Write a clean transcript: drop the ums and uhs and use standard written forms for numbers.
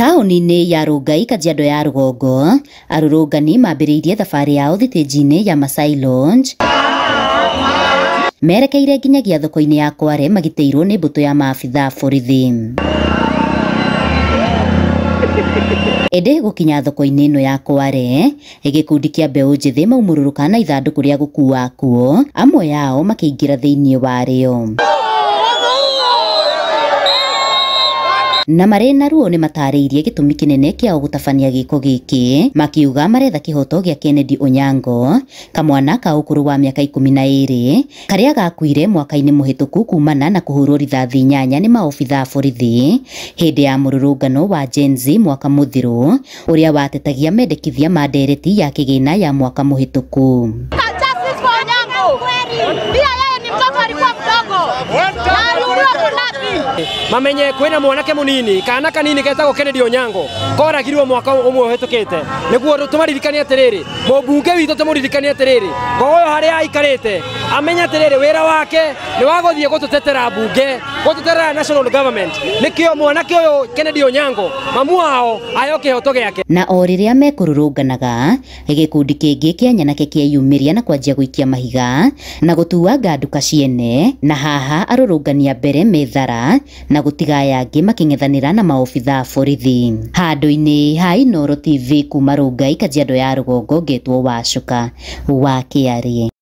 Taũni-inĩ ya Rongai, Kajiado ya Rũgongo, arũrũngani mambĩrĩirie thabarĩ yao thitĩnji-inĩ ya Masai Lounge merekeire nginyagia thoko-inĩ ya Kware magitĩirwo nĩ mbũtũ ya maabitha borithi. Ĩndĩ gũkinya thoko-inĩ ĩno ya Kware, gĩkundi kĩa mbeũ njĩthĩ maumũrũrũka na ithandũkũ rĩa gũkua akuo, amwe yao makĩingĩra thĩinĩ warĩo. Na marĩ na ruo nĩ matarĩirie gĩtũmi kĩnene kĩao gũtabania gĩko gĩkĩ, makiuga maretha kĩhoto gĩa Kennedy Onyango, kamwana ka ũkũrũ wa mĩaka 12 karĩa gakuire mwaka-inĩ mũhĩtũku kumana na kũhũrwo rithathi 8 nĩ maobitha a borithi hĩndĩ ya mũrũrũngano wa Gen Z mwaka mũthiru ũrĩa watetagia mendekithia ma ndereti ya kĩgĩna ya mwaka mũhĩtũku. Mamenye kwina mwanake munini kana kanini getagwo Kennedy Onyango koragirwo mwaka umwe uhitukite niguo tumaririkanie atiriri mubunge witũ tumuririkanie atiriri ngoyo haria aikarite amenye atiriri wira wake ni wa guthie gututetera bunge gututetera national government nikio mwanake uyu Kennedy Onyango mamu wao ayo kihoto giake. Na o riria mekururunganaga gikundi kingi kia nyanake kieyumiria na kwanjia guikia mahiga na gutuanga nduka ciene na haha arurungania mbere methara na gutiga aya angĩ makĩng'ethanĩra na maobitha a borithi. Handũ-inĩ ha Inooro TV kuma Rongai, Kajiado ya Rũgongo, ngetwo Wacuka wa Kĩarĩ.